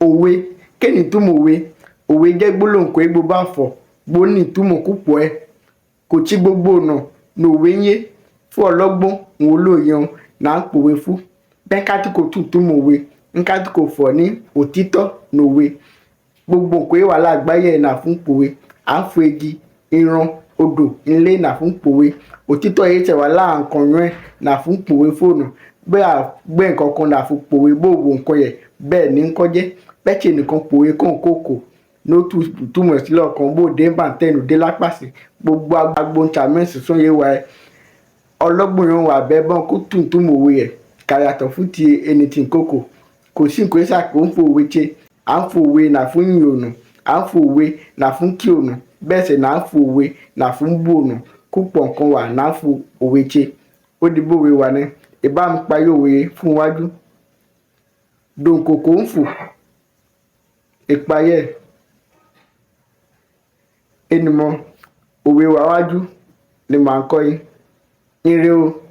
Òwe. Kí ni ìtumọ̀ òwe? Òwe jẹ́ gbólóhùn kan gbó bá fọ̀ gbó ní ìtumọ̀ púpọ̀ ẹ. Kò tí gbogbo ọ̀nà ní òwe ń yé fún ọlọ́gbọ́n òun olóye òun là ń pòwe fún. Bẹ́ẹ̀ ká tí kò tún ìtumọ̀ òwe, nká tí kò fọ̀ ní òtítọ́ ní òwe. Gbogbo nǹkan wà lágbàáyé ẹ̀ là fún pòwe. À ń fo igi, ìran, odò, ilé là fún pòwe. Òtítọ́ yìí tẹ̀ wá láǹkan yẹn là fún pòwe fóònù. Bẹ́ẹ̀ à gbé nǹkan kan là fún pòwe bó wo nǹkan yẹn bẹ́ẹ̀ ní ń kọ́jẹ́. Bẹ́ẹ̀ tí ẹnìkan pòwe kàn kókò ló túmọ̀ sí lọ́kàn bó dé bàǹtẹ́nù dé lápàsì. Gbogbo agbóhùn sún yé wa ẹ. Ọlọ́gbọ́n yẹn wà bẹ́ẹ̀ bọ́n kó tún ìtumọ̀ òwe yẹn ká yàtọ̀ fún ti ẹni tí ń kókò. Kò sí nǹkan ìṣàkó ń fo òwe ṣe. À ń fo òwe là fún yìn ọ̀nà, à ń fo òwe là fún kí ọ̀nà, bẹ́ẹ̀ sì là ń fo òwe là fún bú ọ̀nà. Púpọ̀ nǹkan wà là ń fo òwe ṣe. Ó di bówe wà ní. Ìbá mi parí òwe fún wájú. Dòǹkòkò ń fò. Ìparí ẹ̀. Ẹnìmọ̀ òwe wà wájú ni màá kọ́ yín. Ire o.